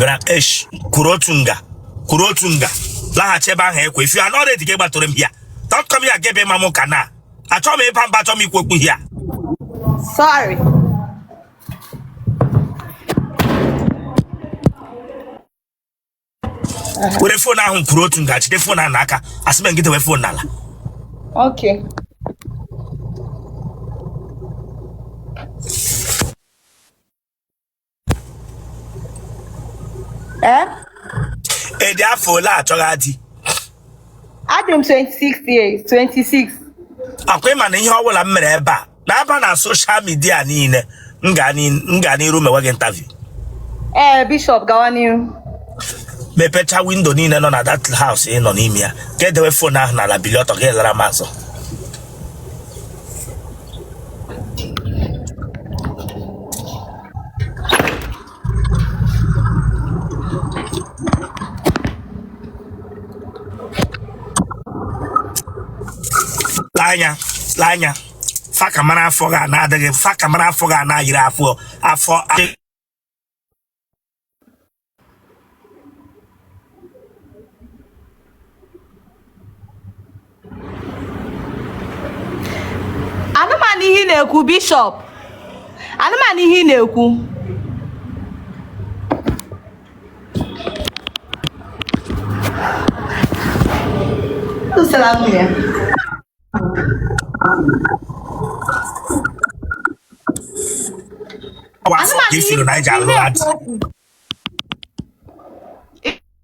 Bịara esh kwuru otu nga, kwuru otu nga, laghachi ebe ahụ ekwe. If you are not ready, gị gbatụrụ m here. Don't come here gebe ma m ka na achọ m ịba mba, achọ m ikwu okwu here. Sorry. Were phone ahụ kwuru otu nga, jide phone ahụ n'aka, asị m gị dewe phone n'ala. Okay. Eh? Ị dị afọ ole achọghị di? Adị m 26 years, 26. Akwa ịma na ihe ọ bụla m mere ebe a na-aba na social media niile, m gaa n'iru mewe gị interview. Ee, Bishop, gawa n'ihu. Mepecha window niile nọ na that house ị nọ n'ime ya, ka edewe phone ahụ n'ala, bilie ọtọ, gị lara m azụ. Lee anya, lee anya, fa ka mara afọ ga na-adịghị, fa ka mara afọ ga na-ayiri afọ afọ. Anụ m anụ ihe ị na-ekwu, Bishop. Anụ m anụ ihe ị na-ekwu. Tụsara nwunye. Afọ ka ifuru na iji alụ adị.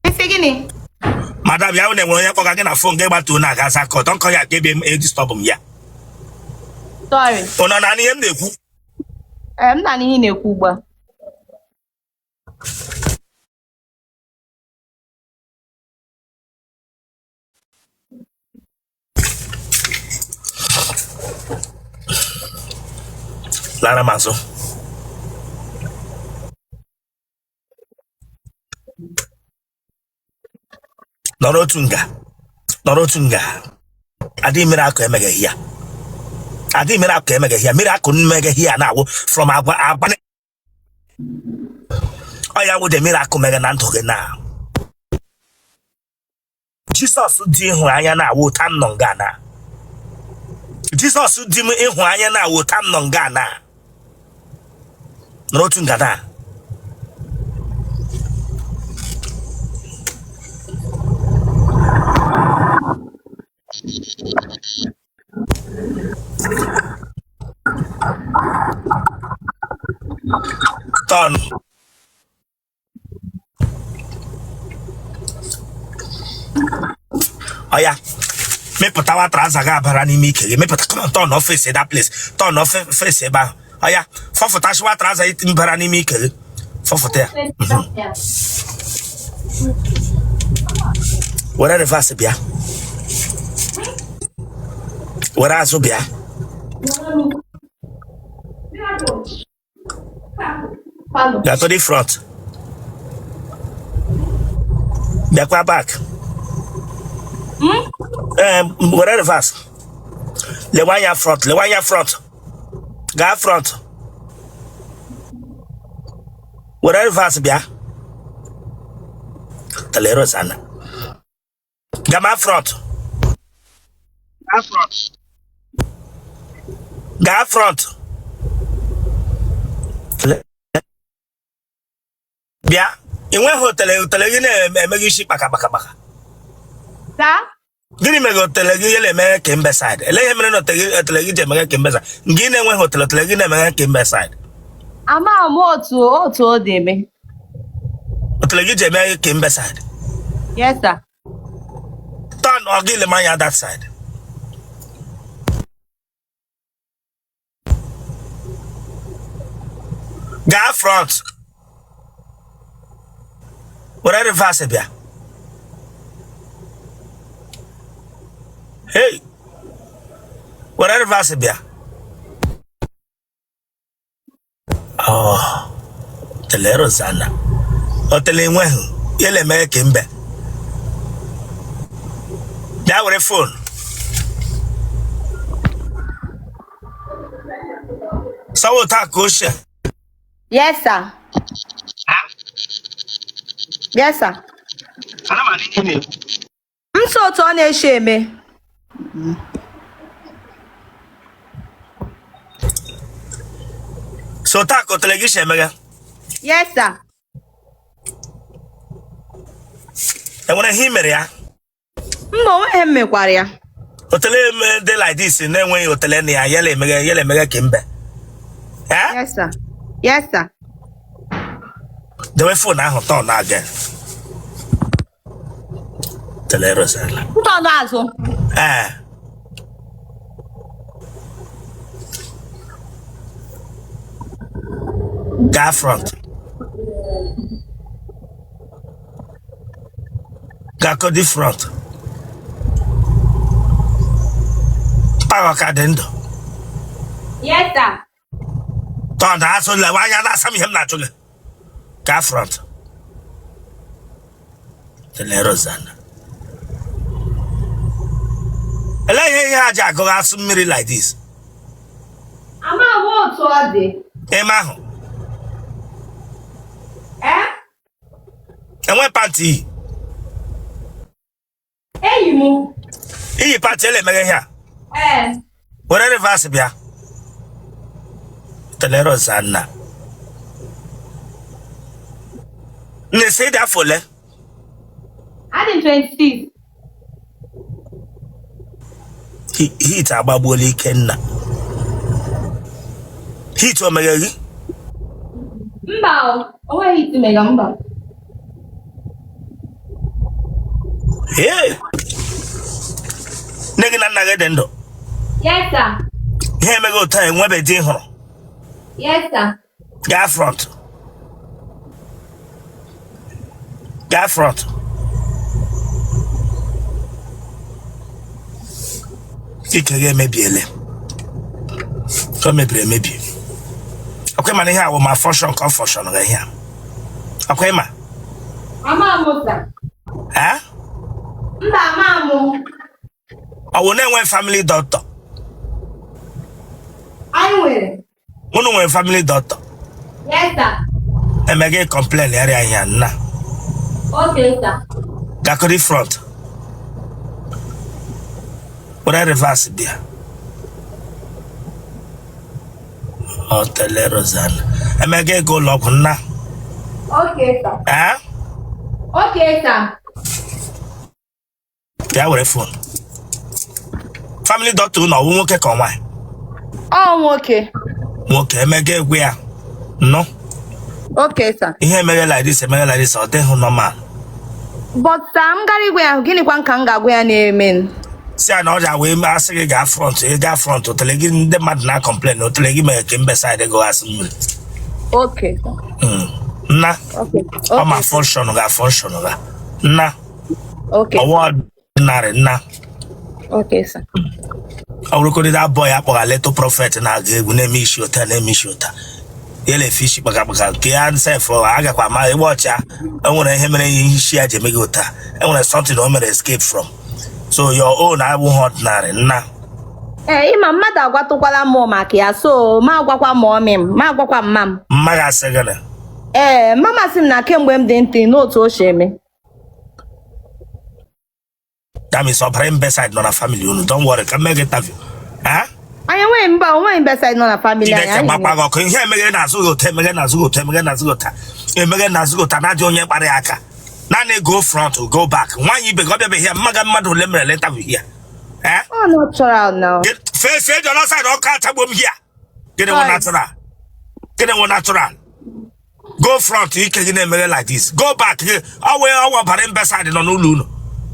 Ị sị gịnị? Madam, ya na enwere onye kpọga gị na phone, gị gbatuo na aga aza call. Don't call ya ka ebe m disturb m ya. Sorry. Ị nọ na ihe m na-ekwu? Ee, m na-anụ ihe ị na-ekwu ugbu a. Lara m azụ. Nọrọ otu nga, nọrọ otu nga. Adịghị miracle emeghị ya, adịghị miracle emeghị ya. Miracle mmeghị ya na-awụ from agwa agwa ọ ya wụ the miracle meghe na ndụ gị na Jizọs dị ịhụ anya na-awụ ụta m nọ nga na Jizọs dị m ịhụ anya na-awụ ụta m nọ nga na nọrọ otu nga na Turn. Oya, mepụtawa trouser gị abara n'ime ike gị, mepụta. Come on, turn off face that place, turn off face ebe ahụ. Oya, fọfụtasịwa trouser mbara n'ime ike gị, fọfụta ya. Were reverse bịa, were azụ bịa. Bịa to the front, bịakwa back. Ee, were reverse, lewe anya front, lewe anya front, gaa front, were reverse bịa telerosana, gama front, gaa front, bịa. Ị nweghị otele, otele gị na-emeghe isi kpaka kpaka kpaka. Gịnị mere otele gị na-emeghe ka mbe side? Ele ihe mere na otele gị ji emeghe ka mbe side? Nke ị na-enweghị otele, otele gị na-emeghe ka mbe side. Ama m otu ọ dị eme. Otele gị ji emeghe ka mbe side? Yes, sir. Turn ọ gị lema anya that side. Gaa front, were reverse bịa. Hey, were reverse bịa. Oh, tele Rosanna, otele enweghị ihe na-eme ka mbe. Bịa were phone. Sawa otu a ka ochie. Yes, sir. Yes, sir. Ana m anụ ihe ị na-ekwu. M sị otu ọ na-eshi eme. So taa ka otele gị si emeghe? Yes, sir. Enwere ihe i mere ya? Mba, onweghị m mekwara ya. Otele eme dị like this na-enweghị otele na ya, yala emeghe, yala emeghe ka mbe. Eh? Yes, sir. Yes, sir. Dewe phone ahụ turn again. Tele Rosella. Turn azụ. Ee. Gaa front. Gakodi front. Mpa gị ọ ka dị ndụ? Yes, sir. Turn azụ lewe anya na-asa m ihe m na-ajụ gị. Gaa front. Tele Rosanna. Elee ihe ihe a ji agụghị asụ mmiri like this? Ama m otu ọ dị. Ime ahụ. Eh? Enwe pant i yi? Eyi m. I yi pant ele emeghe ihe a? Ee. Were reverse bịa. Tele Rosanna. Nne sị ị dị afọ ole? Adị m 26. Heat agbagbuola Ikenna. Heat o meghe gị? Mba o, o nweghị heat mega mba. Hey! Nne gị na nna gị dị ndụ? Yes, sir. Ihe emeghị otu a enwebe di ị hụrụ? Yes, sir. Gaa front. Gaa front. Ike gị emebiele. Ka o mebiri emebi. Ọkwa ị ma na ihe a wụ malfunction ka ọ function ga ihe a. Ọkwa ị ma? Ama m sir. Eh? Mba, ama m. Ọ wụ na-enwe family doctor? Anyị nwere. Unu nwere family doctor? Yes, sir. Emeghe complain arịa ihe a nna. Okay, sir. Gakọrị front. Were reverse bịa. Otele Rosanna. Emeghe ego ụlọ ọgwụ nna. Okay, sir. Eh? Okay, sir. Bịa were phone. Family doctor unu ọ wụ nwoke ka ọ nwaanyị? Ọ nwoke. Nwoke emeghe egwu ya. Nọ. Okay, sir. Ihe emeghe like this, emeghe like this, ọ dịghị normal. But sir, m gara ịgwa ya ahụ, gịnịkwa ka m ga-agwa ya na-eme? Si ya na ọrịa wee asị gị gaa front, ị gaa front, otele gị ndị mmadụ na-complain, otele gị mere ka mbe side gị asị mmiri. Okay, sir. Nna, Okay. ọ malfunction ga function ga. Nna. Okay. Ọ wụ ordinary nna. Okay, sir. Ọ bụrụgodị that boy akpọga Little Prophet na-agụ egwu na-eme isi ụta na-eme isi ụta ya na-efe isi kpakakpaka nke ya sef agakwa ma ịgba ọcha enwere ihe mere ihe isi ya ji eme gị ụta enwere something o mere escape from so your own abụghị ordinary nna. Ee, ịma mmadụ agwatụkwala m maka ya so ma agwakwa mummy m ma agwakwa mma m. Mma gị asị gịnị? Ee, mama sị m na kemgbe m dị ntị n'otu o si eme. That means ọbara mbe side nọ na family unu. Don't worry, ka m mee gị interview. Eh? Anyị enweghị mba, onweghị mbe side nọ na family anyị. Chineke gbakwa gị ọkụ ihe emeghe n'azụ gị ụta emeghe n'azụ gị ụta emeghe n'azụ gị ụta emeghe n'azụ gị ụta na-adị onye kpara ya aka naanị go front go back nwaanyị ibe gị ọ bịabeghị ya mmaga mmadụ ole mere interview ya. Eh? Ọ natural now. Face eji ọlọ side ọkụ achagbo m here. Gịnị wụ natural? Gịnị wụ natural? Go front ike gị na-emeghe like this go back gị ọwụ ọwụ ọbara mbe side nọ n'ụlọ unu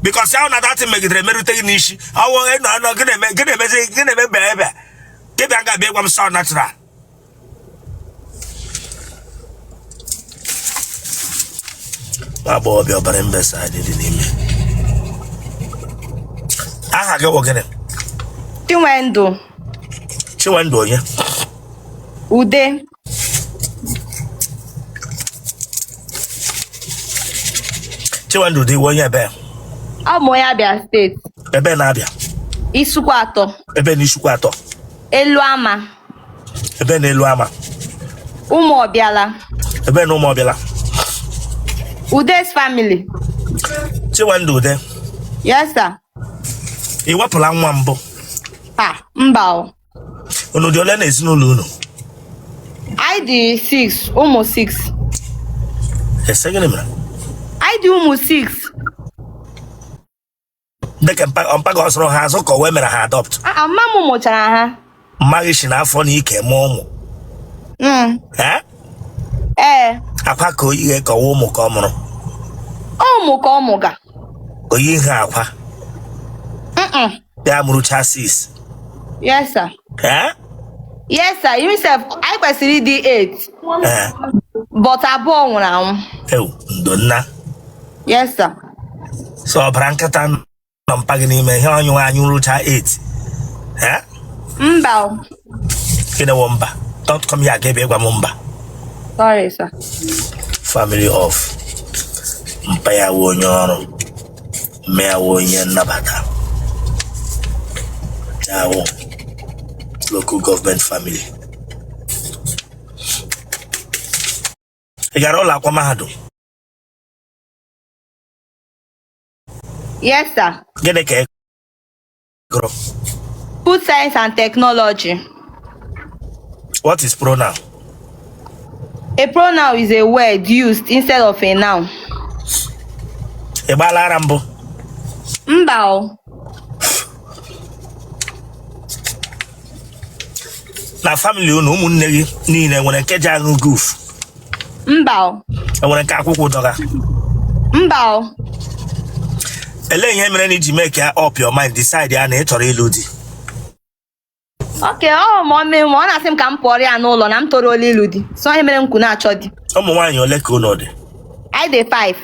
because ahụ na that thing megidere merute gị n'isi ọwụ nọ nọ gị na-eme gị na-emezi gị na-eme ebe ebe gị bịa nga bịa gwa m sọ natural nwa agbọghọbịa ọbara mbe side dị n'ime aha gị wụ gịnị? Chinwendụ. Chinwendụ onye? Ude. Chinwendụ Ude onye ebe? Abụ m onye Abia steeti. Ebe na Abia? Isuikwuato. Ebe na Isuikwuato? Eluama. Ebe na Eluama? Ụmụọbịala. Ebe na Ụmụọbịala? Ude's family. Chinwendu Ude. Yes, sir. Ị wepụla nwa mbụ? Ah, mba o. Unu dị ole na ezinụlọ unu? Anyị dị 6, ụmụ 6. Ese gịnị mere? Anyị dị ụmụ 6. Dịka mpa gị ọ zụrụ ha azụ ka o wee mere ha adopt? Ah, mma m mụchara ha. Mma gị si n'afọ na ike mụọ ụmụ? Eh? Ee. Akwa ka o yighe ka ọ wụ ụmụ ka ọ mụrụ? Ụmụ ka ọ mụga. O yighe akwa? Mm-mm. Ya mụrụcha 6? Yes, sir. Eh? Yes, sir. You sef, anyị kwesịrị ịdị 8. Eh. But abụọ nwụrụ anwụ. Ew, ndo nna. Yes, sir. So ọbara nkịta nọ mpa gị n'ime ihe ọnyụ anyụ rụcha 8. Eh? Mba o. Gịnị wụ mba? Don't come here ga-ebe ịgwa m mba. Sorry, sir. Family of mpa ya wụ onye ọrụ, mma ya wụ onye nnabata. Ya wụ local government family. Ị gara ụlọ akwụkwọ mahadum? Yes, sir. Gịnị ka ị gụrụ? Food science and technology. What is pronoun? A pronoun is a word used instead of a noun. Ị gbaala ara mbụ? Mba o. Na family unu, ụmụnne gị niile nwere nke ji aṅụ guf? Mba o. Enwere nke akwụkwụ dọga? Mba o. Elee ihe mere na i ji make up your mind, decide ya na ị chọrọ ịlụ di? Okay, ọ mummy m, ọ na-asị m ka m pụọrọ ya n'ụlọ na m toruola ịlụ di. So ihe mere m kwu na-achọ di. Ụmụ nwaanyị ole ka unu dị? Anyị dị 5.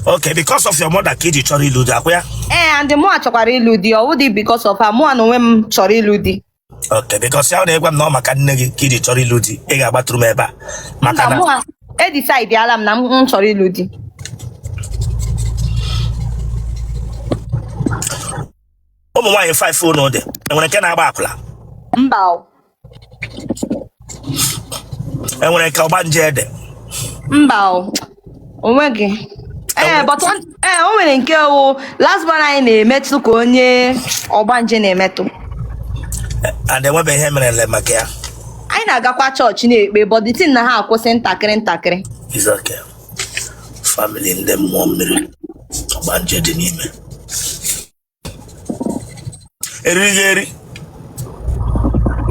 Okay, because of your mother ka i ji chọrọ ịlụ di, akwa ya? Ee, and mụa chọkwara ịlụ di, ọ wụdị because of her, mụa na onwe m chọrọ ịlụ di. Okay, because ya na-egwa m na ọ maka nne gị ka i ji chọrọ ịlụ di, ị ga-agbatụrụ m ebe a maka Mba, na mụa edecideala m na m chọrọ ịlụ di. Ụmụ nwaanyị 5 unu dị, enwere nke na-agba akwụla? Mba o. Enwere nke ọgbanje dị? Mba o, onweghị. Ee, but ee, o nwere nke wụ last born anyị na-emetụ ka onye ọgbanje na-emetụ. And enwebeghị ihe merele maka ya? Anyị na-agakwa chọọchị na-ekpe, but the thing na ha akwụsị ntakịrị ntakịrị. Is okay. Family ndị mmụọ mmiri ọgbanje dị n'ime. Eriri gị eri?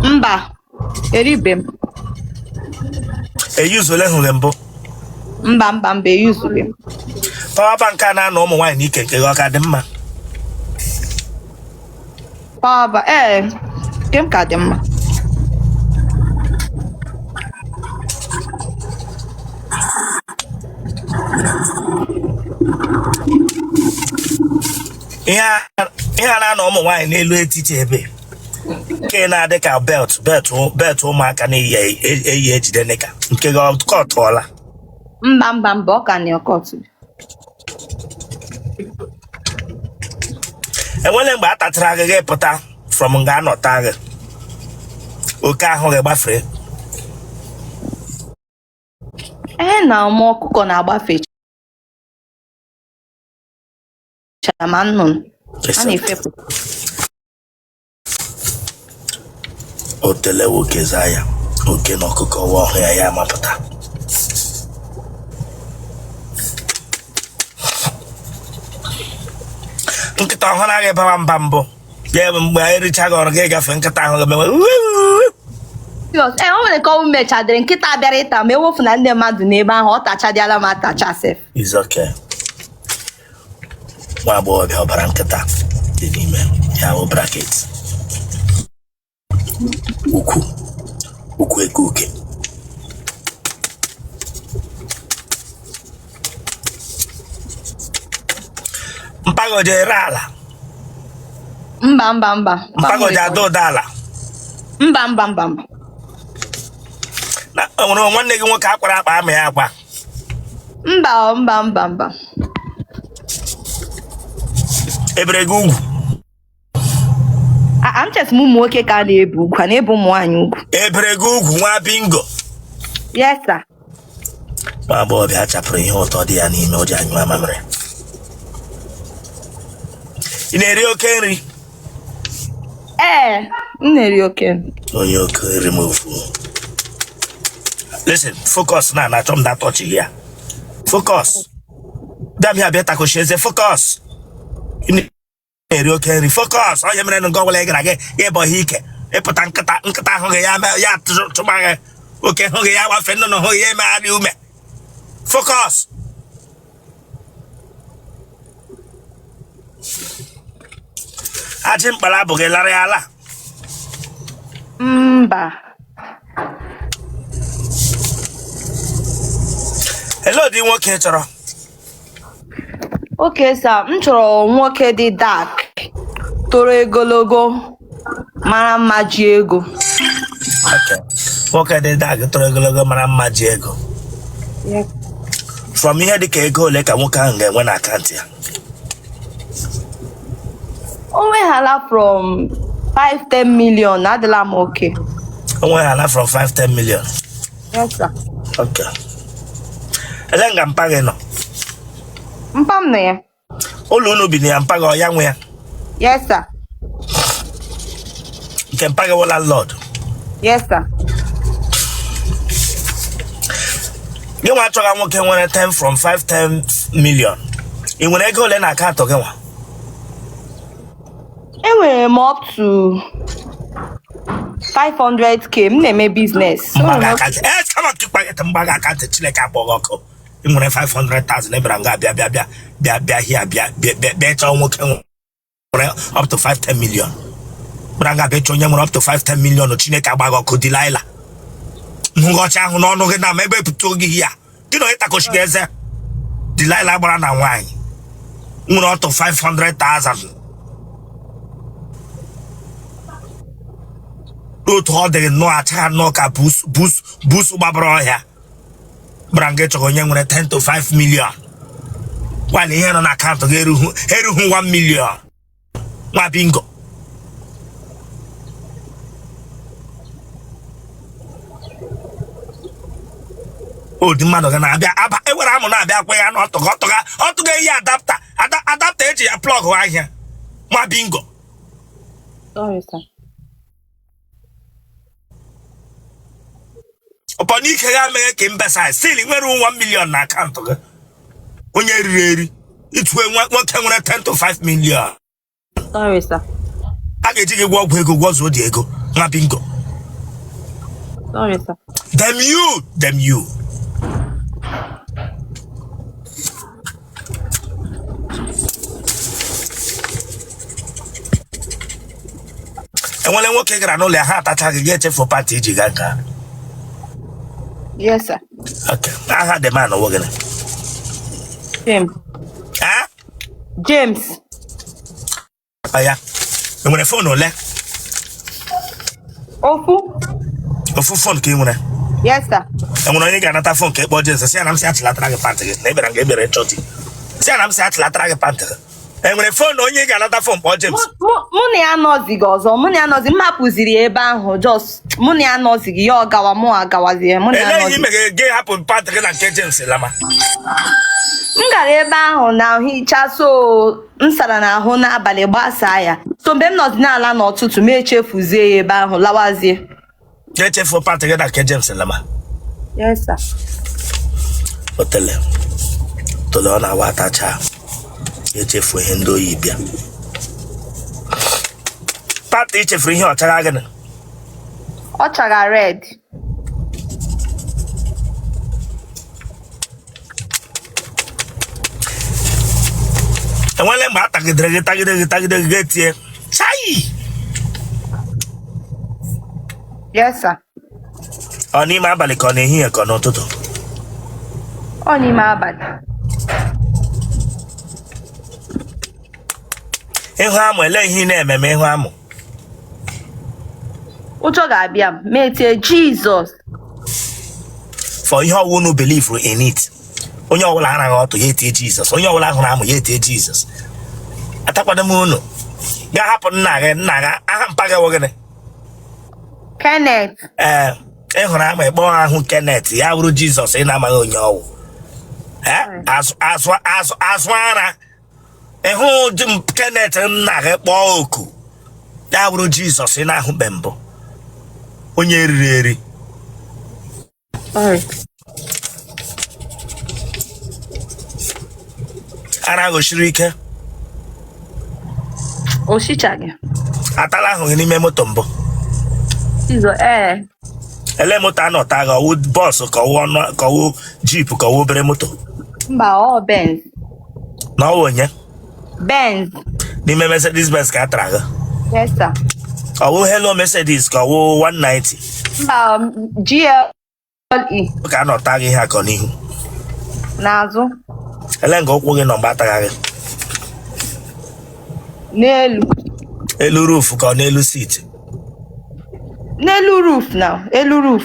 Mba, eribe m. Eyuzule hụrụ mbụ? Mba, mba, mba, eyuzube m. Power bank a na-anọ ụmụ nwaanyị n'ike nke gị ọ ka dị mma? Power bank, ee, nke m ka dị mma. Ihe a na-anọ ụmụ nwaanyị n'elu etiti ebe nke na-adị ka belt belt belt ụmụaka na-eyi eyi ejide nika nke gị ọ tụọla? Mba, mba, mba, ọ ka na ọkọtụ. Enwere mgbe a tatara gị gị pụta from nga anọta gị oke ahụ gị gbafere? Ee, na ụmụ ọkụkọ na-agbafe ma nnụnụ a na-efepụ. Otele nwoke zaa ya oke na ọkụkọ wa ọhụụ ya ya amapụta. Nkịta ọhụrụ agaghị bawa mba mbụ ya bụ mgbe anyị richaghị ọrụ gị gafe nkịta ahụ ga-emewe. Ee, o nwere ka ọ mechadịrị nkịta bịara ịta ma ewefu na ndị mmadụ n'ebe ahụ ọ tachadịala m atacha sef. Is okay. Nwa agbọghọbịa ọbara nkịta dị n'ime ya bụ bracket ukwu ukwu eke uke. Mpa gị o ji ere ala? Mba, mba, mba. Mpa gị o ji ada ụda ala? Mba, mba, mba, mba. Na enwere nwanne gị nwoke akwara akpa ama ya akwa? Mba, mba, mba, mba. Ebere gị ugwu? A m chesi m ụmụ nwoke ka a na-ebi ugwu, a na-ebi ụmụ nwaanyị ugwu. Ebere gị ugwu nwa bingo? Yes, sir. Nwa agbọghọbịa chapụrụ ihe ụtọ dị ya n'ime o ji anyụ amamịrị. Ị na-eri oke nri? Ee, m na-eri oke nri. Onye oke nri m ofu. Listen, focus na na achọ m that touch here. Focus. Bịa bịa bịa takoshi eze focus. Ị na-eri oke nri focus. Onye mere nga ọbụla ị gara gị ịbọ ihe ike ịpụta nkịta nkịta ahụ gị ya ya chụma gị oke hụ gị ya gbafe nnụnụ hụ gị ya emegharị ume focus. Ajị mkpara abụghị lara ya ala. Mba. Elee ụdị nwoke ị chọrọ? Okay sir, m chọrọ nwoke dị dark, toro ogologo, mara mma, ji ego. Okay. Nwoke dị dark, toro ogologo, mara mma, ji ego. From ihe dị ka ego ole ka nwoke ahụ ga-enwe na akaụntụ ya? O nweghala from 5-10 million, adịla m okay. O nweghala from 5-10 million. Yes, sir. Okay. Ele nga mpa gị nọ? Mpa m nọ ya. Ụlọ unu bi na ya, mpa gị ọ ya nwe ya? Yes, sir. Nke mpa gị wụ landlord? Yes, sir. Gị nwa achọghị nwoke nwere 10 from 5 10 million. Ị nwere ego ole na akaụntụ gị nwa? Enwere m up to 500K, m na-eme business. Mgbaga akaụntụ. Eh, come on, keep quiet. Mgbaga akaụntụ Chineke akpọghị ọkụ. Ị nwere 500,000 ebere nga bịa bịa bịa bịa bịa hia bịa bịa bịa bịa chọọ nwoke nwere up to 5 10 million. Bịara nga bịa chọọ onye nwere up to 5 10 million. Chineke agbaghị ọkụ, Delilah. Nghọcha ahụ n'ọnụ gị na ma ebe pụta oge ya. Gị na onye takochi gị eze. Delilah gbara na nwaanyị nwere up to 500,000. Otu ọ dịghị nnọọ acha nnọọ ka bus bus bus gbabara ọhịa. Gbara nga chọrọ onye nwere 10 to 5 million. Nwaanyị ihe nọ na akaụntụ gị erughị erughị 1 million. Nwa bingo. Odi mmadụ ga na-abịa aba ewere amụ na-abịa kwa ya n'ọtụga ọtụga ọtụga eyi adapter adapter eji ya plug ahịa. Nwa bingo. Sorry, sir. Ụpọ n'ike ya mere ka mbesa still nwere 1 million na akaụntụ gị. Onye riri eri itue nwoke nwere 10 to 5 million. Sorry, sir. A ga-eji gị gwọ ọgwụ ego gwọzuo dị ego. Nwa bingo. Sorry, sir. Damn you, damn you. Enwere nwoke gara n'ụlọ ya ha atacha gị ga-echefu pant iji gaa nka? Yes, sir. Okay. Aha the man ọwụ gịnị? James. Ah? James. Ọ ya. Enwere phone ole? Ofu. Ofu phone ka ị nwere? Yes, sir. Enwere onye ga-anata phone ka ị kpọọ James sị ya na m sị achịlatara gị pant gị na ịbịara nga ịbịara ịchọ di. Sị ya na m sị achịlatara gị pant gị. Enwere phone onye ga-anata phone kpọọ James? Mụ na ya anọzighị ọzọ, mụ na ya anọzi, m hapụziri ya ebe ahụ, just mụ na ya anọzighị, ya ọ gawa, mụ agawazie, mụ na ya Elee ihe anọzighị. mere gị hapụ pant gị na nke James lama? M gara ebe ahụ na hicha, so m sara n'ahụ n'abalị gbasaa ya, so mgbe m nọzi n'ala n'ụtụtụ m echefuzie ya ebe ahụ lawazie. Ga-echefu pant gị na nke James lama? Yes, sir. Otele tole ọ na-awa atacha echefu ihe ndị oyi bịa pant i chefuru ihe ọchagha gịnị? Ọ chaga red. Enwele mgbe a tagidere gị tagide gị tagide gị ga-etie chai? Yes, sir. Ọ n'ime abalị ka ọ n'ehihie ka ọ n'ụtụtụ? Ọ n'ime abalị. Ịhụ amụ, ele ihe ị na-eme ma ịhụ amụ? Ụjọ ga-abịa m, ma etie Jizọs. For ihe ọwụ unu believe in it, onye ọbụla anaghị ọtụ ya etie Jizọs, onye ọbụla hụrụ amụ ya etie Jizọs. Atakwado m unu gaa hapụ nna gị nna gị. Aha mpa gị wụ gịnị? Kenneth. Ee, ị hụrụ ama ịkpọ ahụ Kenneth ya bụrụ Jizọs ị na-amaghị onye ọwụ. Eh, azụ azụ azụ azụ ara ịhụ di m Kenneth nna gị kpọọ oku ya bụrụ Jizọs ị na-ahụbe mbụ onye riri eri. Sorry. Ara ahụ siri ike. O shichaghị. Atala ahụ gị n'ime moto mbụ? Jizọs, ee. Ele moto a nọta gị, ọwụ bus ka ọwụ ọnụ ka ọwụ jeep ka ọwụ obere moto? Mba, ọ Benz. Na ọwụ onye? Benz. N'ime Mercedes Benz ka a tara gị? Yes, sir. Ọwụ Hello Mercedes ka ọwụ 190? Mba, GLE. Ka a nọta gị ihe akọ n'ihu? N'azụ. Ele nga ụkwụ gị nọ mgbe atagha gị? N'elu. Elu roof ka ọ n'elu seat? N'elu roof na elu roof.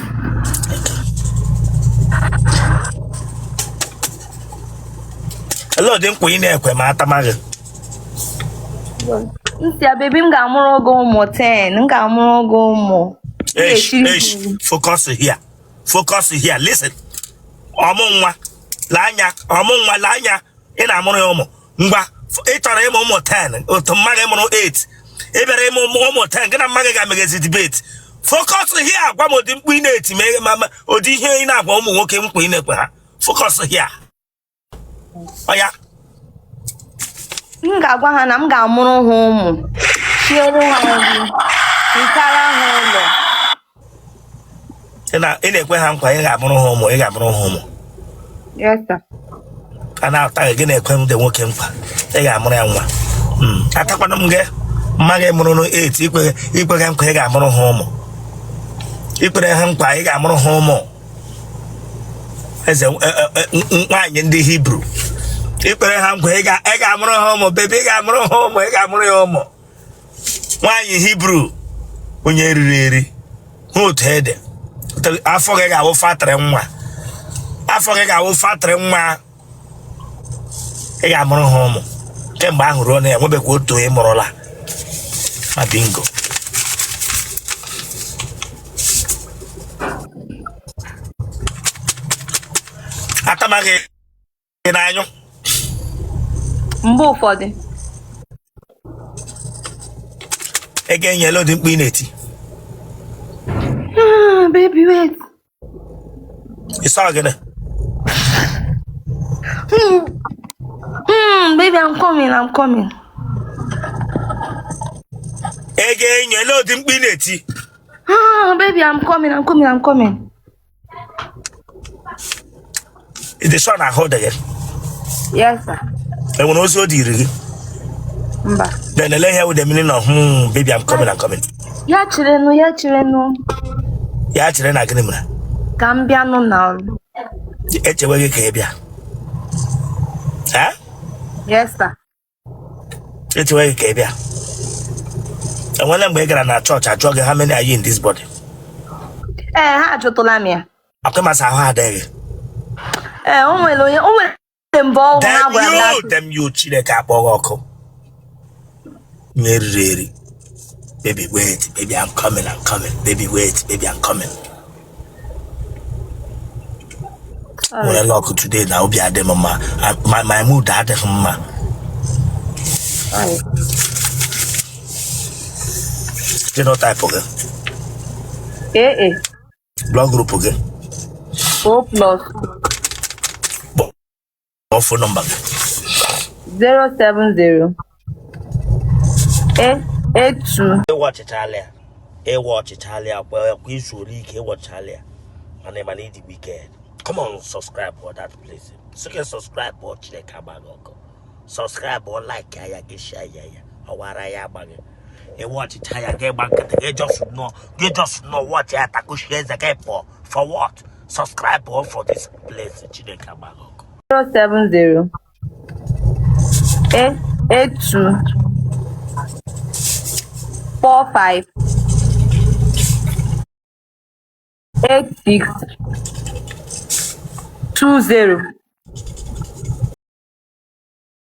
Ele ụdị nkwa ị na-ekwe ma atama gị? M sị ya, baby, m ga-amụrụ gị ụmụ 10, m ga-amụrụ gị ụmụ. M Eish, ga-esiri eish, gị nri. Focus here, focus here, listen. Ọmụ nwa, lee anya, ọmụ nwa, lee anya, ị na-amụrụ ya ụmụ. Ngwa, ị chọrọ ịmụ ụmụ 10, otu mma gị mụrụ 8. Ị bịara ịmụ ụmụ 10, gị na mma gị ga-emegezi debate. Focus here, gwa m ụdị mkpu ị na-eti ma ụdị ihe ị na-agwa ụmụ nwoke nkwa ị na-ekwe ha. Focus here. Ọ ya. M ga-agwa ha na m ga-amụrụ ha ụmụ, siere ha nri, hichara ha ụlọ. Ị na-ekwe ha nkwa ị ga-amụrụ ha ụmụ, ị ga-amụrụ ha ụmụ. Yes, sir. A na-ata gị, gị na-ekwe ndị nwoke nkwa ị ga-amụrụ ya nwa. Atakwana m gị mma gị mụrụ 8, ikwe gị nkwa ị ga-amụrụ ha ụmụ, ikwere ha nkwa ị ga-amụrụ ha ụmụ. Eze nwaanyị ndị Hibru, ikwere ha nkwa ị ga-amụrụ ha ụmụ, baby, ị ga-amụrụ ha ụmụ, ị ga-amụrụ ya ụmụ. Nwaanyị Hibru onye riri eri, hụ otu ede afọ gị ga-awụ factory nwa, afọ gị ga-awụ factory nwa. Ị ga-amụrụ ha ụmụ. Kemgbe ahụ ruo na ya enwebekwa otu ị mụrụla ma bingo. Atamaghị gị n'anyụ? Mgbe ụfọdụ. Ị ga-enyela ụdị mkpu ị na-eti? Ah, baby, wait. Ịsọ gịnị? Baby, I'm coming, I'm coming. Ị ga-enyela ụdị mkpu ị na-eti? Ah, baby, I'm coming, I'm coming, I'm coming. Ị dị sure na ahụ dị gị? Yes, sir. Enwere ozi o diri gị? Mba. Then ele ihe with the meaning of baby, I'm coming, I'm coming"? Ya cherenụ, ya cherenụ. Ya chere na gịnị mere? Ka m bịanụ na. Echewe gị ka ị bịa. Ha? Yes, sir. Echewe gị ka ị bịa. Enwela mgbe ị gara na chọọchị ajụọ gị, "How many are you in this body"? Ee, ha ajụtụla m ya. Akwa masị ahụ adịghị. Ee, o nwere onye, o nwere mbọ ọhụrụ ha Damn gwara m you, na damn you, Chineke akpọghị ọkụ. Nye riri eri. Baby, wait, baby, I'm coming, I'm coming. Baby, wait, baby, I'm coming. Nwere luck today na obi adị m mma. My mood adịghị mma. Sorry. Genotype gị? AA. Blood group gị? O plus. Kpọọ phone number gị. 070 8 82. Ịwa ọchịchala ya, ịwa ọchịchala ya kwa kwa izu ole ike ịwọchala ya, mana ị mana ịdị wicked. Come on, subscribe for that place. Sị subscribe ọ, Chineke agbaghị ọkụ. Subscribe ọ, like ya, gị share ya, ya ọwara ya agbaghị. Ịwa ọchịcha ya, gị gba nkịtị, gị just nọ, gị just nọ watch ya, takushie eze gị pụọ. For what? Subscribe ọ for this place. Chineke agbaghị ọkụ. 070 8 82 45 86 20.